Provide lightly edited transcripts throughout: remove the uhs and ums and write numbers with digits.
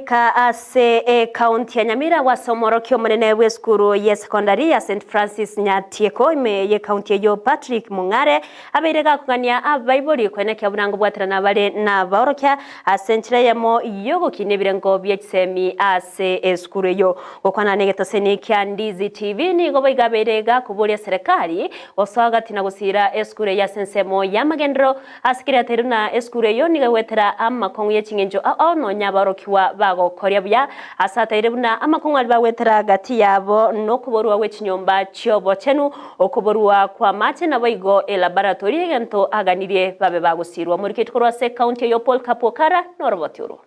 Togoika ase ekaunti ya Nyamira gwase omworokia omonene bw'esukuru y'esekondari ya St Francis Nyatieko ime y'ekaunti eyio Patrick Mong'are abeire gakogania abaibori koenekia buna ngobwaterana bare nabaorokia ase enchera eyemo y'ogokinia ebirengo bie chisemi ase esukuru eyio. Gokwana negetoseni kia Ndizi TV nigo boigo abeire gakoboria serikali gosoa gati na gosiira esukuru eyio ase ensemo y'amagenderero Ase keria teri na esukuru eyio nigo egwetera amakong'u ye ching'encho ao nonya aborokigwa bagokoria buya. Ase ataire buna amakong'u aria bagwetera gati yabo nokoborwa gwe chinyomba chi'obochenu, okoborwa kw'amache naboigo elaboratory egento aganirie babe bagosirwa. Omoriketi korwa ase ekaunti eyio Paul Kapwokara noroboti orwo.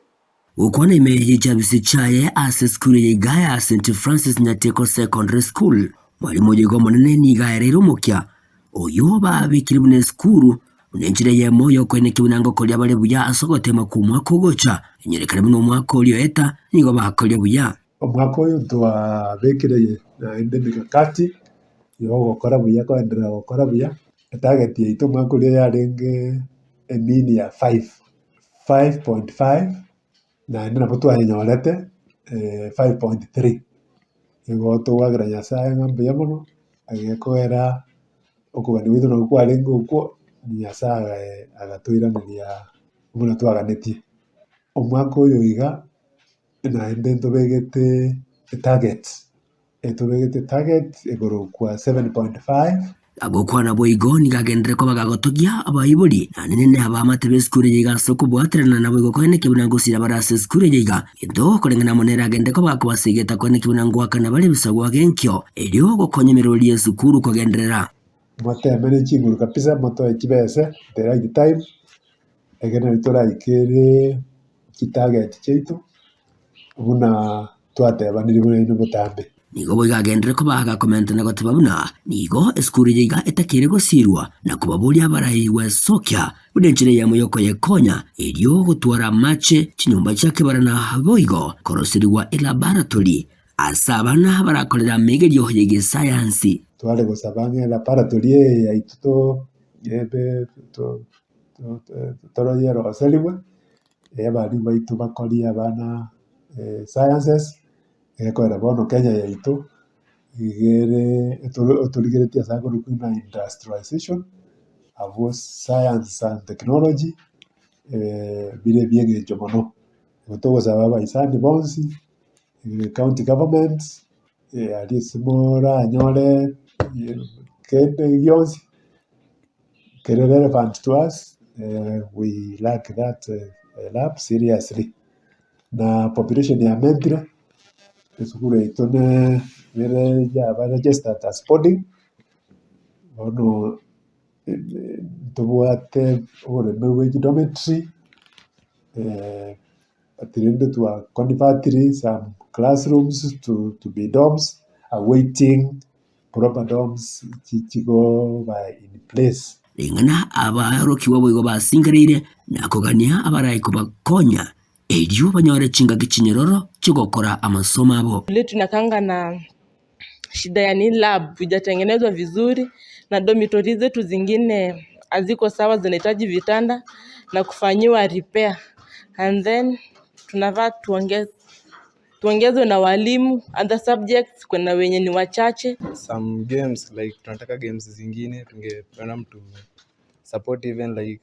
Gokwana ime ye chiabisi chiaye ase esukuru eye iga ya St Francis Nyateko Secondary School, mwalimu oyo iga omonene nigo aereire omokia oyio babekire buna esukuru buna enchera eyemo yokoenekia buna ngokoria bare buya ase ogotema kw'omwaka ogocha, enyorekane buna omwaka oria oeta nigo bakoria buya. Omwaka oyo ntwabekire naende emikakati yogokora buya koenderera gokora buya, etarget yaito omwaka oria yarenge emean ya five. 5.5 naende nabo twayenyorete 5.3. Igo togoakera Nyasaye ng'a mbuya mono, egekogera okogania gwaito nabo kwarenge okwo, Nyasaye agatoiraneria buna twaganetie. Omwaka oyo iga, naende ntobegete etarget. Etobegete target ekorokwa 7.5. Agokwana boigo nigo agenderere koba gagotogia abaibori, naende nene abaamate b'esukuru eye iga ase okobwaterana naboigo koenekia buna ngosira bare ase esukuru eye iga. Gento koreng'ana amo nere agenderere koba gakobasegeta koenekia buna ngoakana bare ebisago agenkio, erio gokonya emerori y'esukuru kogenderera. Moteme ne chinguru kabisa motoe chibese the right time, ekero nari toraikere chitarget chiaito buna twatebanire buna inwe botambe. Nigo boigo agenderere koba agakomenta na goteba buna nigo esukuru eye iga etakeire gosiirwa na kobaboria abarai gwesokia buna enchera eyemo y'okoyekonya erio gotwara amache, chinyomba chia kebara na boigo koroserigwa elaboratory ase abana barakorere amegerio y'egesayansi. Tware gosaba ng'a elaboratory eye yaito to ebe to toroyeroserigwe. Abalimu baito bakorie abana sciences, egekorera bono Kenya yaito, iga ere otorigeretie ase akorokwa buna industrialization, abwo science and technology, bire ebia eng'encho mono. Igo togosaba abaisani bonsi, county government, aria ase moranyore kende gionsi. Kere relevant to us, we lack that lab seriously. Na population yamentire, esukuru yaito ne nere yaba registered as boarding, bono ntobwate oboremo bwa chidomitory, but rende twa convertiri some classrooms to to be dorms, awaiting proper dorms chigoba in place. Ring'ana abarokigwa boigo basingereire na kogania abarai kobakonya, erio banyore chingaki chinyororo chi'ogokora amasomo abo. Vile tunakanga na shida ya ni lab ijatengenezwa vizuri na dormitory zetu zingine haziko sawa zinahitaji vitanda na kufanyiwa repair and then tunafaa tuonge tuongezwe na walimu other subjects kuna wenye ni wachache. Some games like tunataka games zingine tungependa mtu support even like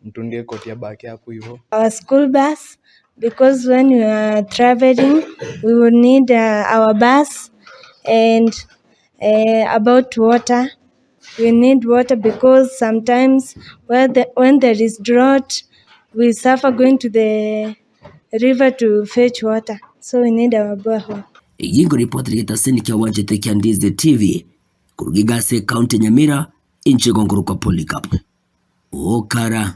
mtundie koti ya baki hapo hivo. Our school bus because when we are traveling we will need uh, our bus and uh, about water we need water because sometimes when, the, when there is drought we suffer going to the river to fetch water so we need our borehole. Eyio nkoripoti rigetaseni kia gwanchete kia Ndizi TV koruga iga ase ekaunti ya Nyamira, inche igo nkorokwa Polycarp Okara.